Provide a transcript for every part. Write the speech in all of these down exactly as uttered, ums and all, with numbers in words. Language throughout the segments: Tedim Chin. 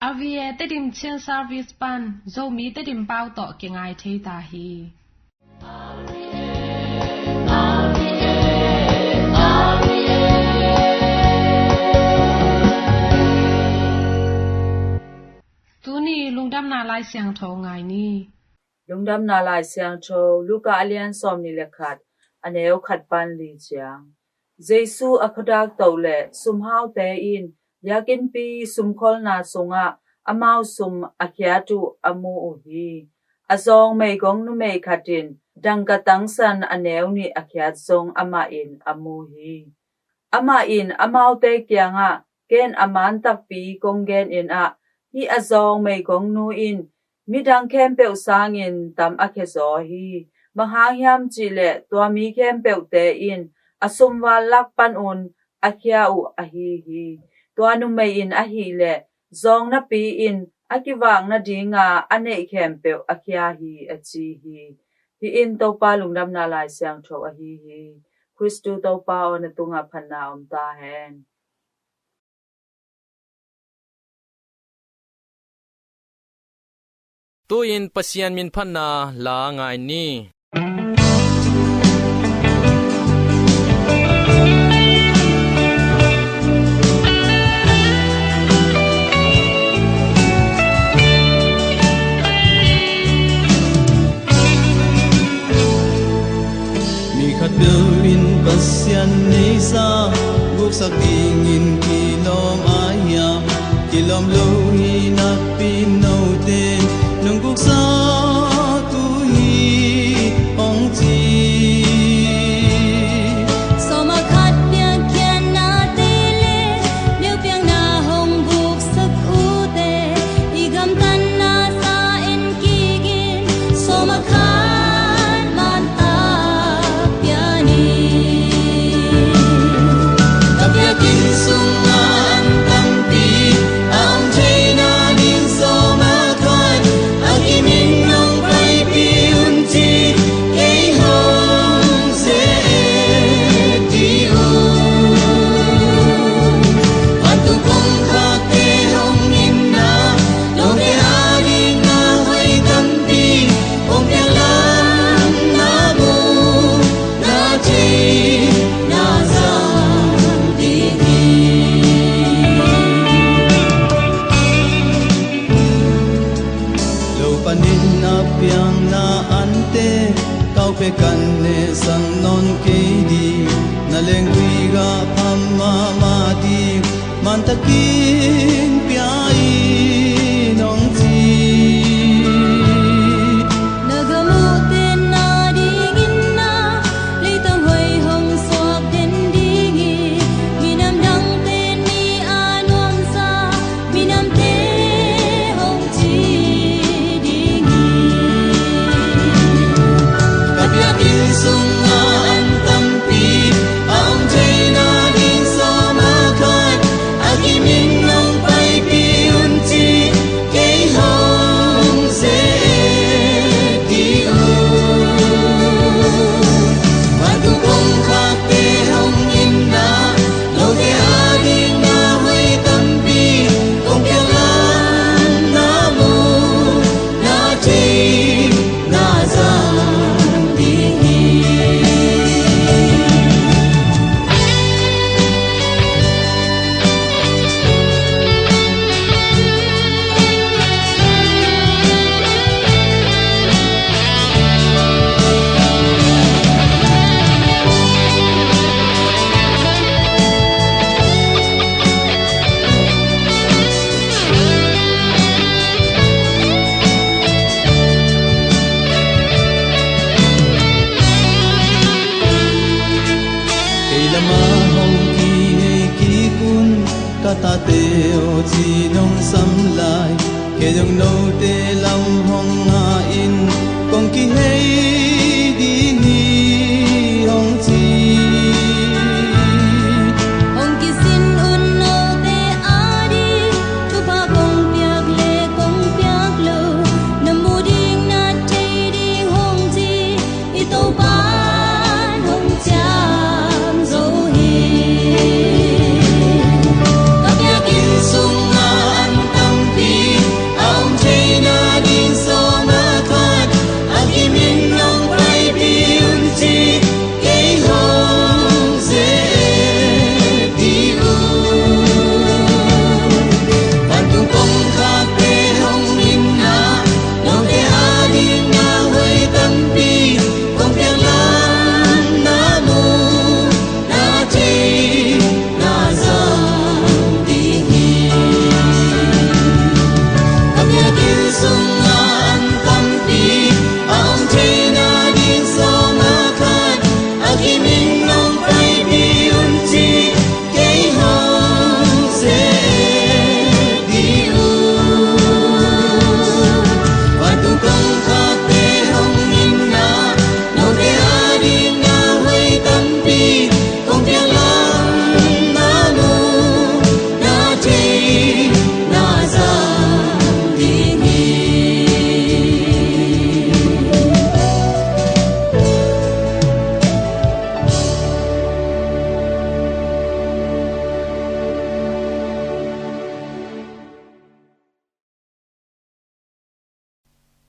R V A Tedim Chin Service pan Zomi Tedim pau tawh kingai thei ta hi. Tuni lungdamna Lai Siangtho ngai ni. Lungdamna Lai Siangtho, Luka a lian sawmnih le khat, a neu khat pan li ciang. Jesu a khuadak toh le sumhaute in biakinnpi sumkholna sungah amau sum a khiat uh a mu uh hi. A zawng meigong numei khat in dangka tangsan a neu nih a khiat zong amah in a mu hi. Amah in amaute kiangah, "Ken a man takpi kong gen in ah, hih a zawng meigongnu in midang khempeuh sangin tam a khiazaw hi. Bang hang hiam cihleh tua mi khempeuhte in a sumval lak panun a khia uh ahi hi. Tua numei in ahih leh zawng napi-in a kivak nadinga a neih khempeuh a khia hi," a ci hi. Hih in Topa Lungdamna Lai Siangtho ahi hi. Khristu Topa aw, na tungah phatna om ta hen. Tu-in Pasian min phatna la ngai ni. Mi khatpeuh in Pasian neihsa guksak dingin kilawm a hiam? Kilawm lo hi napi note nong guksak uh hi, hong ci. Sawm a khat piakkhiatnate le leupiakna hong guksak uhte i gamtatna sa en kikin, sawm a khat man a pia ni. Ka biakinn sungah an tampi a om theihna ding sawm a khat a kimin nong paipih un ci, kei hong ze-et ding uh. Vantung kongkhakte hong itna, note adingin hoih tampi hong piak lamna mu, na thei na zang ding hi. Lo panin a piakna ante kau pek kan nehsak nawn kei ding. Na lengui gah pham mahmah ding man takin pia in, hong ci. Na gam uh tenna dingin na leitang hoih hong suak den ding hi. Minam dangte ni a nuamsa minamte hong ci ding hi. Ka biakinn sungah an tampi a om theihna ding sawm a khat a kimin nong paipih un ci, kei hong ze-et ding uh. Vantung kongkhakte hong itna, note adingin hoih tampi hong piak lamna mu, na thei na zang ding hi. Kei lamah hong kihei kik un, ka tate aw, ci nong sam lai. Kei zong note lam hong ngah in, kong kihei ding hi, hong ci. Hong kisin un note ading thupha kong piak le kong piak lo, na mu ding na thei ding hong ci i Topa in hong ciam zo hi. Ka biakinn sungah an tampi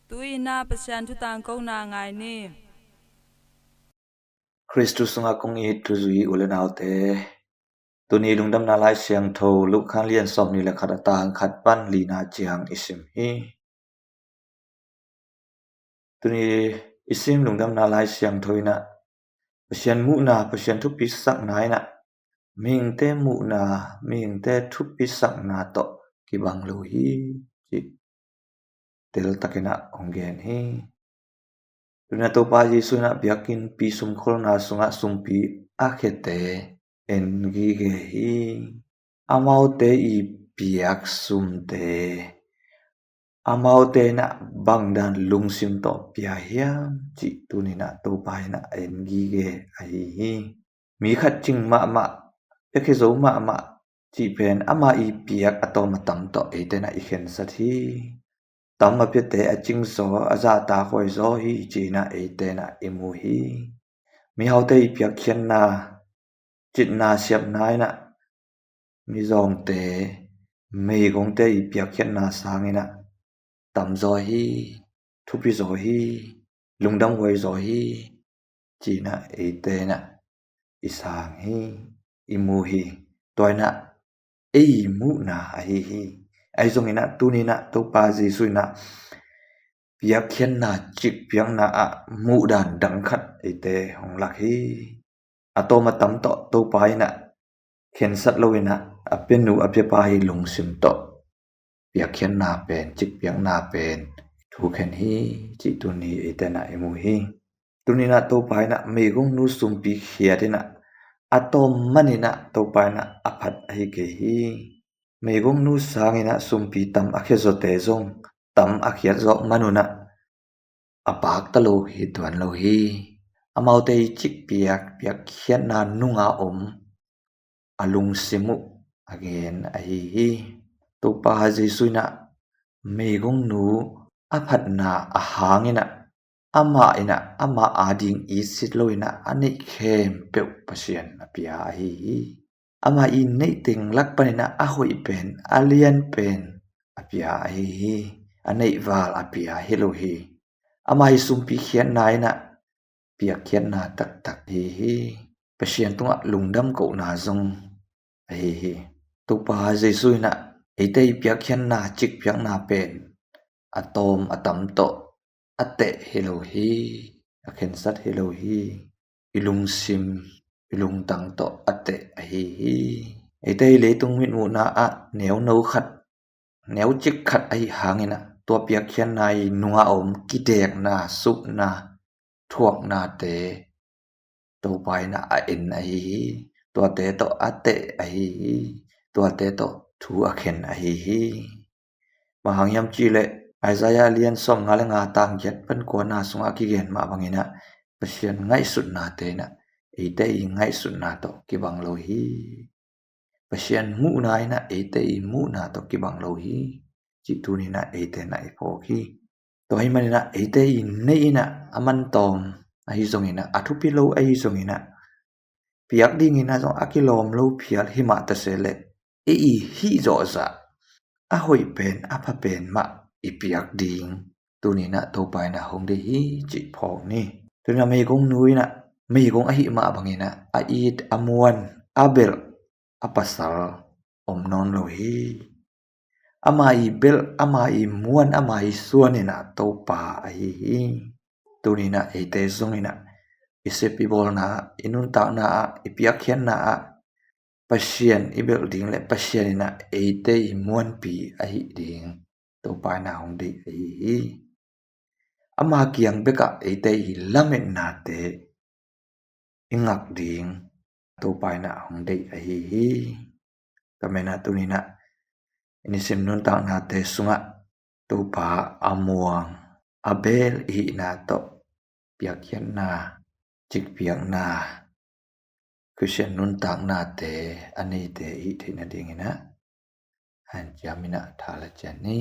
Tu-in ah Pasian thu tangkona ngai ni. Khristu sungah kong it thuzui u le naute, tuni Lungdamna Lai Siangtho Luka lian sawmnih le khat, a tang khat pan lina ciang i sim hi. Tuni i sim Lungdamna Lai Siangtho in ah Pasian muhna, Pasian thupisakna in ah mihingte muhna, mihingte thupisakna tawh kibang lo hi, cih teltakin ah hong gen hi. Tuni in ah Topa Jesu in ah biakinnpi sumkholna sungah sumpi a khiate en gige hi. Amaute i piak sumte, amaute in ah bangdan lungsim tawh pia hiam, cih tuni in ah Topa in ah en gige ahi hi. Mi khat cing mahmah, pia khia zo mahmah cih pen ama i piak a tawm a tam tawh eite in ah i khensat hi. Tam a piate a cing zaw, a zahtak huai zaw hi, ci-in ah eite in ah i mu hi. Mihaute i piakkhiatna, citna, siapna in ah mizawngte, meigongte i piakkhiatna sangin ah tamzaw hi, thupizaw hi, lungdamhuaizaw hi, ci-in ah eite in ah i sang hi, i mu hi. Tua in ah ei muhna ahi hi. Ahi zongin ah tuni in ah Topa Jesu in ah piakkhiatna, cikpiakna ah muhdan dang khat eite hong lak hi. A tawm a tam tawh Topa in ah khensat lo in ah a pianu, a piapa i lungsim tawh piakkhiatna pen, cikpiakna pen thukhen hi, cih tuni eite in ah i mu hi. Tuni in ah Topa in ah meigongnu sumpi khiat in ah a tawm man in ah Topa in ah a phat ahi kei hi. Meigongnu sangin ah sumpi tam a khiat zawte zong tam a khiat zawh man un ah a pakta lo hi tuan lo hi. Amaute i cikpiak, piakkhiatna nunga om a lungsim uh a gen ahi hi. Topa Jesu in ah meigongnu a phatna a hang in ah amah in ah ama ading itsit lo in ah a neih khempeuh Pasian a pia ahi hi. Ama i neih teng lak panin ah a hoih pen, a lian pen a pia ahi hi. A neih val a pia hi lo hi. Ama i sumpi khiatna in ah piakkhiatna taktak ahi hi. Pasian tungah lungdam kohna zong ahi hi. Topa Jesu in ah eite i piakkhiatna, cikpiakna pen a tawm a tam tawh a teh hi lo hi, a khensat hi lo hi. I lungsim, i lungtang tawh a teh ahi hi. Eite i leitung mitmuhna ah neuno khat, neucik khat ahi hangin ah tua piakkhiatna i nunga om kidekna, supna, thuaknate Topa in ah a en ahi hi. Tuate tawh a teh ahi hi. Tuate tawh thu a khen ahi hi. Bang hang hiam cihleh Isaiah lian sawmnga le nga, tang giat pan kuana sungah a kigen mah bangin ah Pasian ngaihsutnate in ah eite i ngaihsutna tawh kibang lo hi. Pasian muhna in ah eite i muhna tawh kibang lo hi, cih tuni in ah eite in ah i phawk hi. Tua ahih manin ah eite i neih in ah a man tawm ahi zongin ah, a thupi lo ahi zongin ah, piak dingin ah zong a kilawm lo phial hi mah ta se leh, ei i hih zawhzah a hoih pen, a pha pen mah i piak ding tuni in ah Topa in ah hong deih hi, cih phawk ni. Tuni in ah meigongnu in ah meigong ahih mah bangin ah a it, a muan, a belh a pasal om nawn lo hi. Ama i belh, ama i muan, ama i suan in ah Topa ahi hi. Tuni in ah eite zongin ah i sep i bawlna ah, i nuntakna ah, i piakkhiatna ah Pasian i belh ding le Pasian in ah eite i muanpi ahih ding Topa in ah hong deih ahi hi. Ama kiang bekah eite i lametnate i ngak ding Topa in ah hong deih ahi hi. Tua manin ah tuni in ah i nisim nuntaknate sungah Topa a muang, a belh i hihna tawh piakkhiatna, cikpiakna, Khristian nuntaknate a neite i hih theih nadingin ah hanciam in ah tha la ciat ni.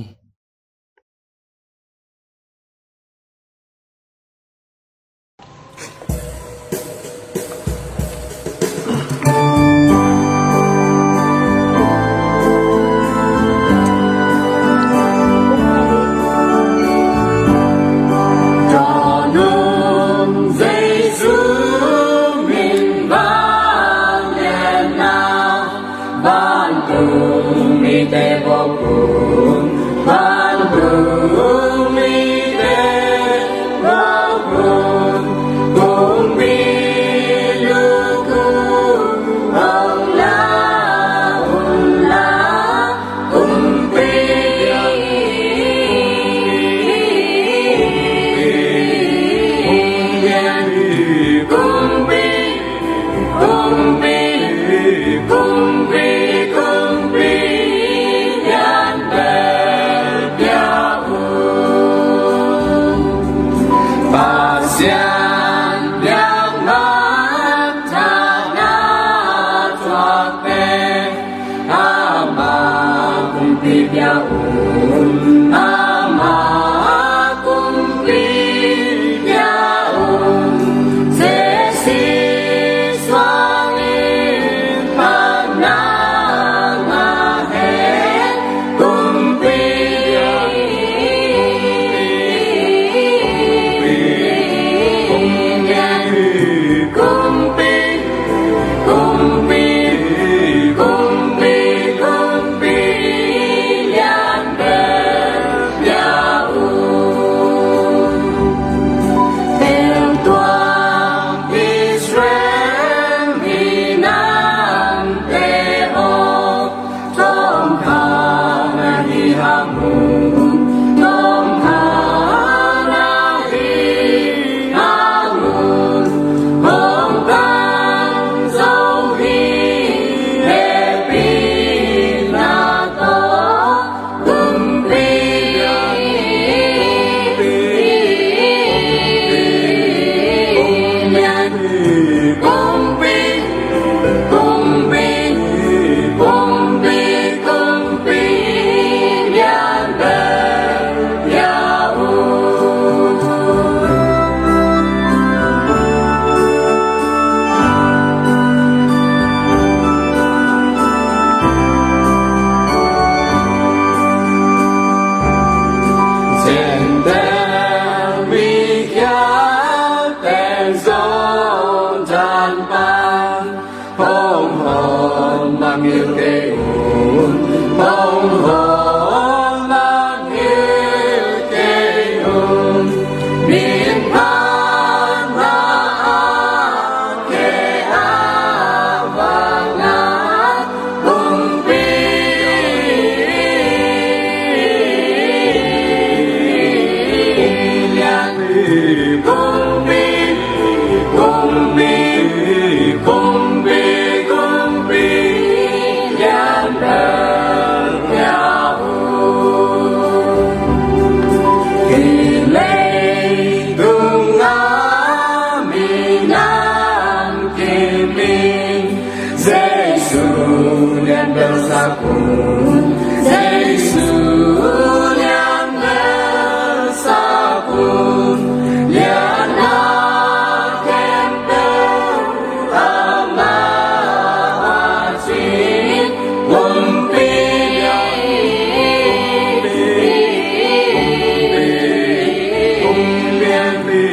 Lianpi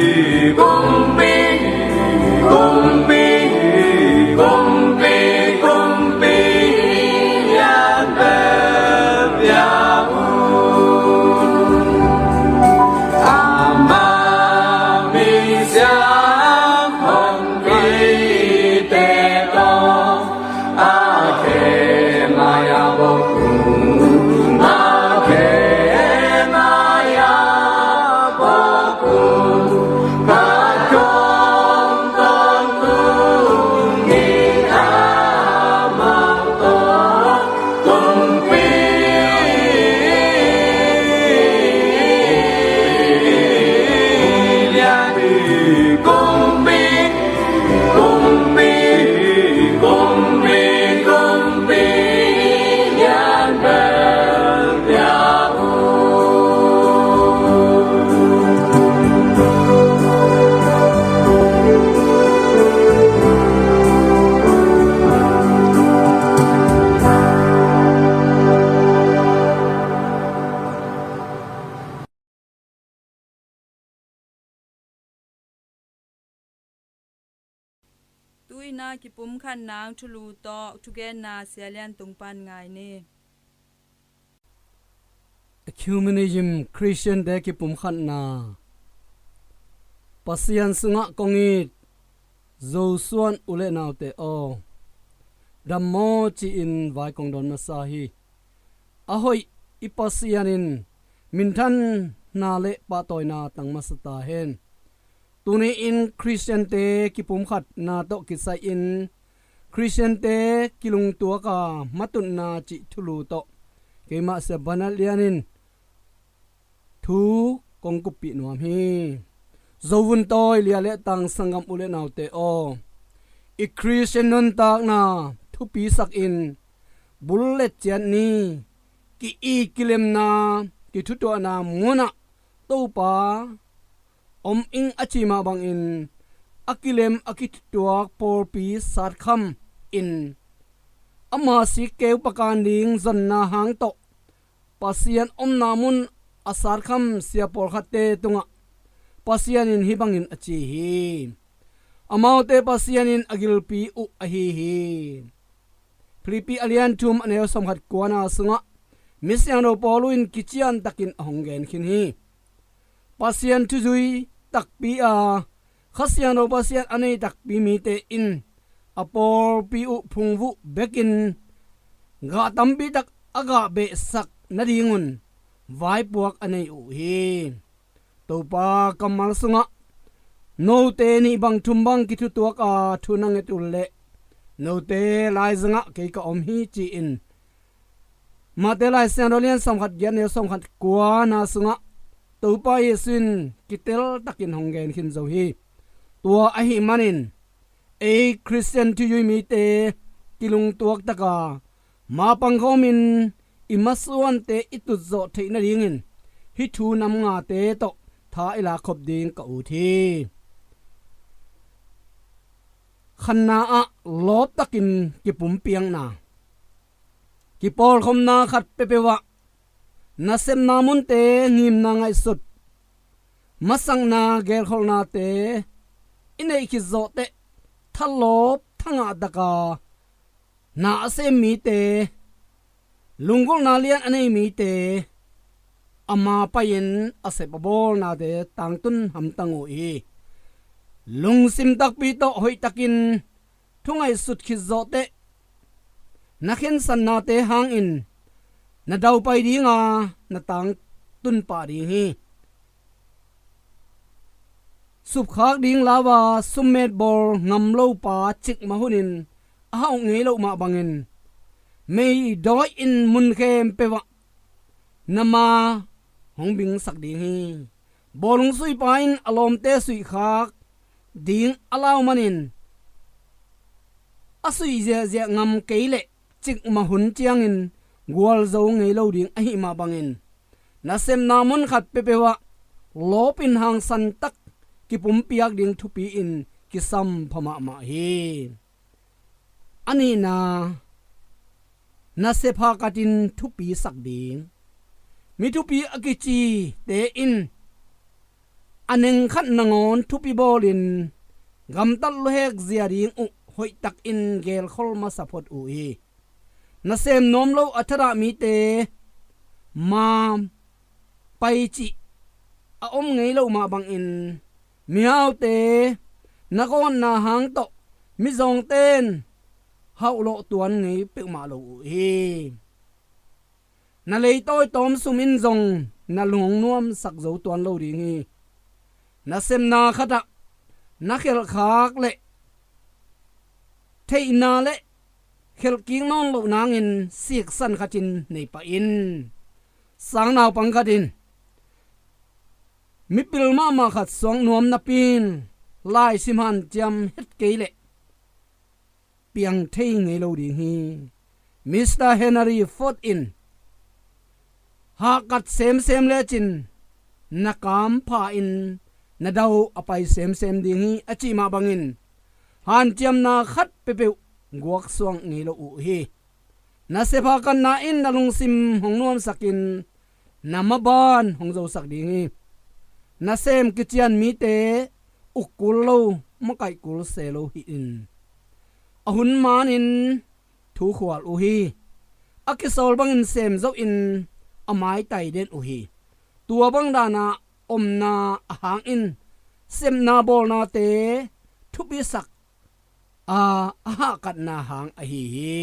kumpi, kumpi, kumpi, kumpi, lianpi lianpu. Ama mi siang hong pi te tawh. Tu-in a kipumkhatna thulu tawh thugenna Sia Lian Tung pan ngai ni. Ecumenism, Khristiante kipumkhatna. Pasian sungah kong it Zosuan u le naute aw, dam maw ci-in vai kong dawn masa hi. A hoih i Pasian in minthanna le pahtawina tang masa ta hen. Tuni-in Khristiante kipumkhatna tawh kisai-in Khristiante kilungtuak a matutna cih thulu tawh keimah Sia Banat Lian in thu kong kuppih nuam hi. Zovun tawi lia le tang sanggam u le naute aw, i Khristian nuntakna thupisak in bul le ciat ni, ki-it kilemna, kithutuahna munah Topa om ing a ci mah bangin a kilem a kithutuak pawlpi satkham in ama sik keu pakan ding zonna hang tawh Pasian omna mun a satkham sia pawlkhatte tungah Pasian in hih bangin a ci hi. Amaute Pasian in a gilpi uh ahi hi. Philippi a lian thum a neu sawmkhat kuana sungah misiangtho Paulu in kician takin a hong gen khin hi. Pasian thuzui takpi a, Kha Siangtho Pasian a nei takpi mite in a pawlpi uh phungvuh bekin gah tampi tak a gah behsak nadingun vaipuak a nei uh hi. Topa kammal sungah note nih bang thum bang kithutuak a thu na nget uh leh note laizangah kei ka om hi ci-in Mate Lai Siangtho lian sawmkhat giat neu sawmkhat kuana sungah Topa Jesu in kitel takin hong gen khin zo hi. Tua ahih manin ei Khristian thuzui mite kilungtuak taka ma pangkhawmin i masuante i tutzawh theih nadingin hih thu nam ngate tawh tha i lakkhop ding ka ut hi. Khanna ah lawptakin kipumpiakna. Kipawlkhopna khat peuhpeuh ah nasepna munte ngimna ngaihsut, masakna gelkholhnate i neih khit zawhteh thalawp thangah taka na a sem mite, lunggulhna lian a nei mite ama pai-in a sep a bawlnate tangtun hamtang uh hi. Lungsim takpi tawh hoihtakin thu ngaihsut khit zawhteh na khensatnate hangin na daupai dinga na tangtun pah ding hi. Supkhak ding lau a summetbawl ngam lopa cikmah hunin a hauh ngei loh mah bangin meidawi in mun khempeuh ah na ma hong bingsak ding hi. Bawlung suipa in a lawmte suihkhak ding a lau manin a suih ziahziah ngam kei leh cikmah hun ciangin gualzo ngei lo ding ahih mah bangin nasepna mun khat peuhpeuh ah lawpin hangsan tak kipumpiak ding thupi in kisam pha mahmah hi. A nihna, nasep hakatin thupi sak ding. Mi thupi a kicite in a neng khat nangawn thupi bawlin gamtat luhek zia ding uh hoihtakin gelkhol masa phot uh hi. Nasem nuam lo a thadah mite ma pai cih a om ngei loh mah bangin mihaute na gawtna hang tawh mizawngte in hauhlawh tuan ngei peuhmah lo uh hi. Na leitawi tawm sum in zong na lung hong nuamsak zo tuan lo ding hi. Nasepna khatah na khelhkhak le theihna le khelhkik nawn loh nangin siksan khatin nei pah in. Sang naupang khatin mipil mahmah khat suak nuam napi in laisim hanciam het kei leh piang thei ngei lo ding hi. Mister Henry Ford in hahkat semsem lecin na kam pha in na dau a pai semsem ding hi a cih mah bangin hanciamna khat peuhpeuh guaksuak ngei lo uh hi. Nasep hahkatna in na lungsim hong nuamsakin na maban hong zosak ding hi. Nasem kician mite uk kul lo, makaih kul se lo hi in a hun manin thu khual uh hi. A kisawl bangin sem zohin a maitai den uh hi. Tua bang dana omna a hangin sepna bawlnate thupisak a, a hahkatna hang ahi hi.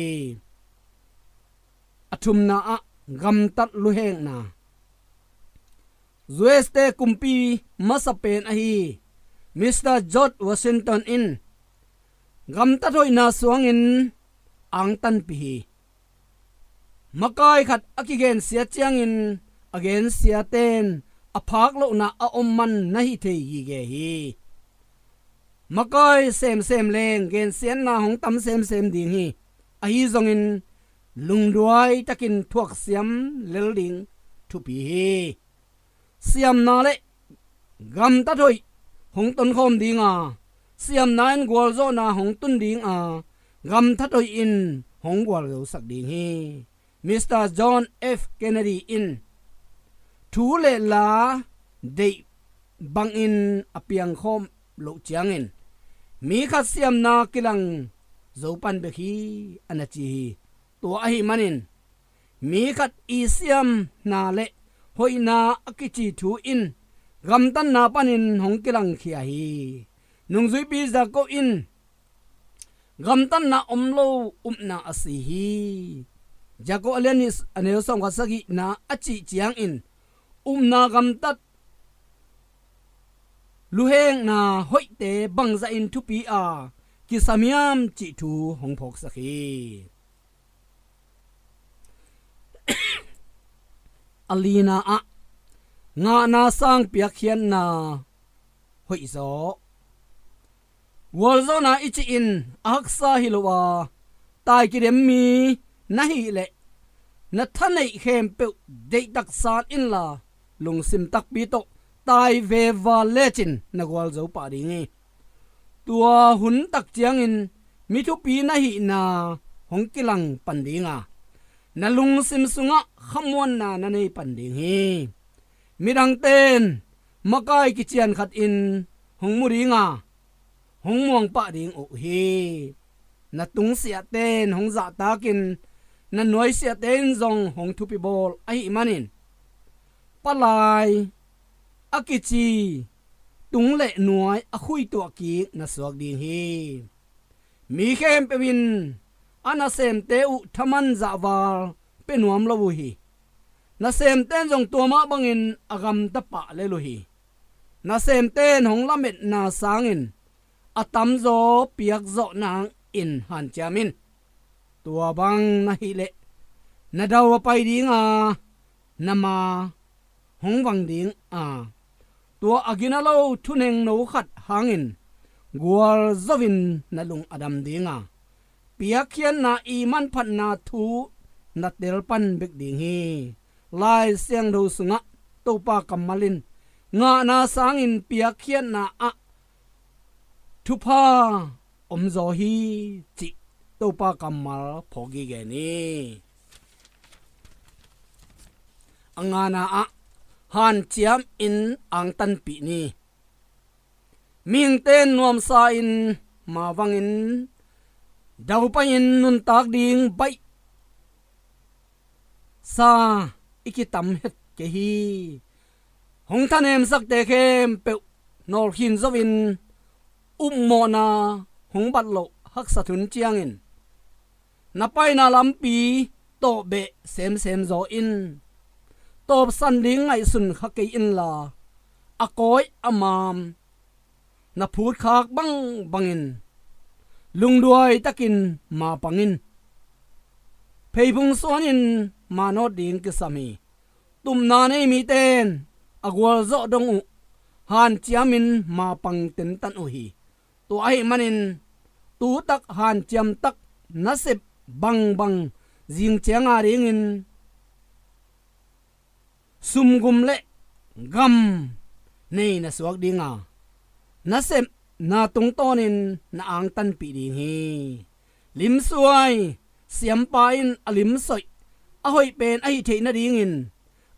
A thumna ah gamtat luhekna. U S te kumpi masa pen ahi Mister George Washington in gamtat hoihna suangin angtanpih hi. Makai khat a kigensiat ciangin a gensiaten a phak lohna a om man na hi thei gige hi. Makai semsem leng gensiatna hong tam semsem ding hi. Ahi zongin lungduai takin thuaksiam lel ding thupi hi. Siamna le gamtat hoih hong tonkhawm dinga, siamna in gualzawhna hong tun dinga, gamtat hoih in hong gualzosak ding hi. Mister John F Kennedy in thu le la deih bangin a piangkhawm loh ciangin mi khat siamna kilang zo pan bek hi a na ci hi. Tua ahi manin mi khat i siamna le hoihna a kici thu in gamtatna panin hong kilangkhia hi. Nungzuipi Jacob in gamtatna om lo upna a si hi. Jacob a lian nih a neu sawmkhat sagihna a cih ciangin upna gamtat luhekna hoihte bangzahin thupi a kisam hiam cih thu hong phawksak hi. A lina ah ngahna sang piakkhiatna hoihzaw. Gualzawhna i cih in a haksa hi lo a, tai kidem mi na hih leh na thaneih khempeuh deihtak san inla lungsim takpi tawh tai veva lecin na gualzo pah ding hi. Tua hun tak ciangin mi thupi na hihna hong kilang pan dinga, na lungsim sungah khamuanna na nei pan ding hi. Midangte in makai kician khatin hong mu dinga, hong muang pah ding uh hi. Na tungsiahte in hong zahtakin na nuaisiahte in zong hong thupi bawl ahih manin palai a kici tung le nuai a khuituah kik na suak ding hi. Mi khempeuh in a nasemte uh thaman zahval pia nuam lo uh hi. Nasemte in zong tua mah bangin a gamta pah lel uh hi. Nasemte in hong lametna sangin a tamzaw piakzawh nangin hanciam in. Tua bang na hih leh na dau a pai dinga, na ma hong vang ding a, tua a gina lo thunengno khat hangin gualzovin na lung a dam dinga, piakkhiatna i manphatna thu na telpan bek ding hi. Lai Siangtho sungah Topa kammal in ngahna sangin piakkhiatna ah thupha omzaw hi cih Topa kammal phawk gige ni. A ngana ah hanciam in angtanpih ni. Mihingte in nuamsa in mavangin daupai-in nuntak ding baihsa i kitam het kei hi. Hong thanemsakte khempeuh nawlkhin zo-in upmawhna hong bat loh haksat hun ciangin na paina lampi tawh beh semsem zaw in. Tawpsan ding ngaihsun kha kei inla, a kawi a maam na phutkhak bangbangin lungduai takin mapang in. Pheiphung suanin manawt ding kisam hi. Tupna nei mite in a gualzawh dong uh hanciamin mapang tentan uh hi. Tua ahih manin tutak hanciam tak nasep bangbang zingcianga dingin sumgum le gam nei na suak dinga, nasepna tungtawnin na angtanpih ding hi. Limsuai siampa in a limsoih a hoih pen ahi theih nadingin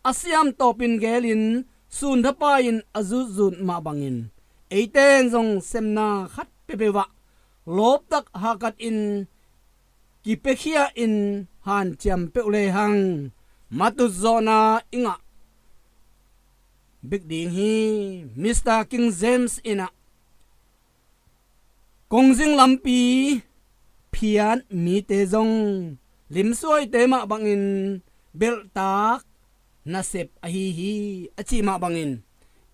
a siam tawpin gelin sunthapai-in a zutzut mah bangin eite in zong sepna khat peuhpeuh ah lawptak hahkatin kipiakhia-in hanciam peuh lehang matutzawhna i ngah bek ding hi. Mister King James in ah, kongzing lampi phiat mite zong limsuaite mah bangin belhtak nasep ahi hi, a cih mah bangin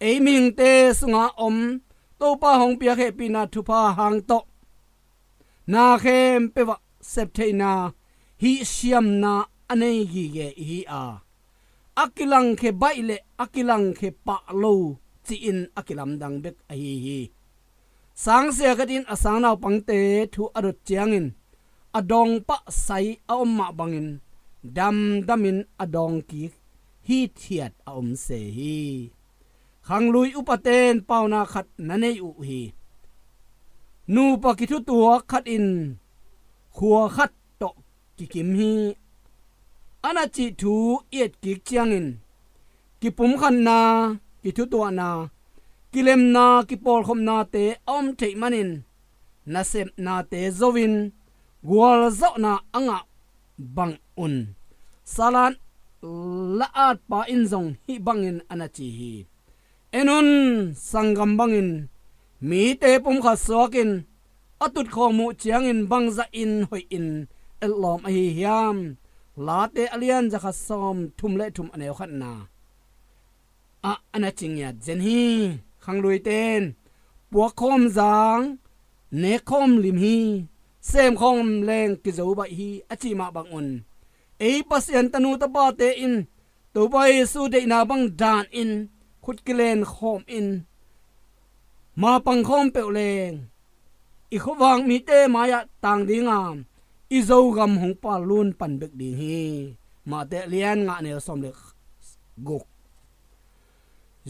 ei mihingte sunga om Topa hong piak hehpihna thupha hang tawh na khempeuh ah septheihna, hihsiamna a nei gige ihi a, a kilangkhe baih le a kilangkhe pah lo ci-in a kilamdang bek ahi hi. Sangsia khat in a sangnaupangte thu a dot ciangin a dawng pah sai a om mah bangin damdamin a dawng kik hithiat a om se hi. Khanglui upate in pauna khat na nei uh hi. Nupa kithutuak khat in khua khat tawh kikim hi. A na cih thu i et kik ciangin kipumkhatna, kithutuahna, kilemna, kipawlkhopnate a om theih manin nasepnate zo-in gualzawhna a ngah bang un. Salat la-atpa in zong hih bangin a na ci hi. En un, sanggam bangin mite pumkhat suakin a tutkhawm uh ciangin bangzahin hoihin etlawm ahi hiam? Late a lian zakhat sawm thum le thum a neu khatna ah a na ci ngiat zen hi. Khangluite in puakkhawm zang, nekkhawm lim hi, semkhawm leng kizo baih hi, a cih mah bang un ei Pasian tanu tapate in Topa Jesu deihna bang danin khut kilenkhawm in mapangkhawm peuh leng i khuavak mite mai-ah tang dinga i Zogam hong pallun pan bek ding hi. Mate lian nga neu sawm le guk.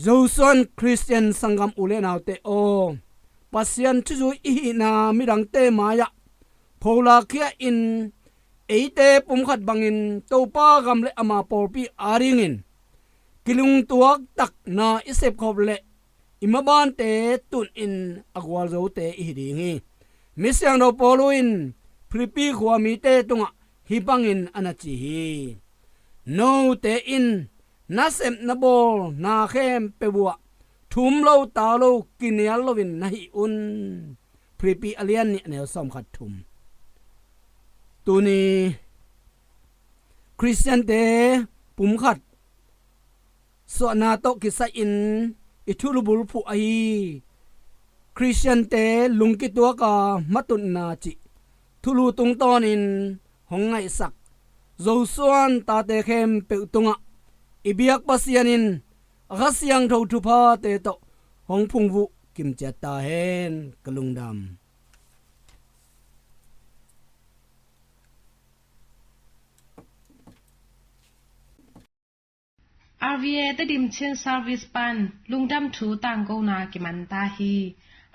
Zosuan Khristian sanggam u le naute aw, Pasian thuzui i hihna midangte mai-ah pholakkhia in eite pumkhat bangin Topa gam le ama pawlpi adingin kilungtuak takna i sepkhop leh i mabante tunin a gualzote i hi ding hi. Misiangtho Paulu in Philippi khua mite tungah hih bangin a na ci hi. Note in na sep na bawl na khempeuh uh ah thum lo ta lo kinial loin na hih un. Philippi a lian nih a neu sawmkhat thum. Tuni Khristiante pumkhat suahna tawh kisai-in i thulu bulphuh ahi Khristiante lungkituaka matutna cih thulu tungtawnin hong ngaihsak Zosuan tate khempeuh tungah i biak Pasian in a Kha Siangtho thuphate tawh hong phungvuh kimciat ta hen. Ka lungdam. R V A Tedim Chin Service pan lungdam thu tangkona kiman ta hi.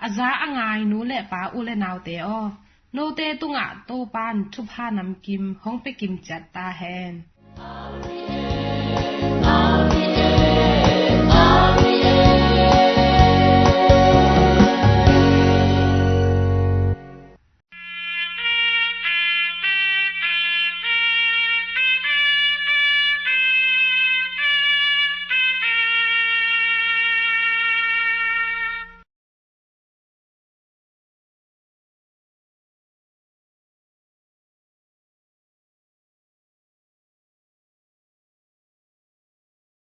A za a ngai nu le pa u le naute aw, note tungah Topan thupha namkim hong pia kimciat ta hen.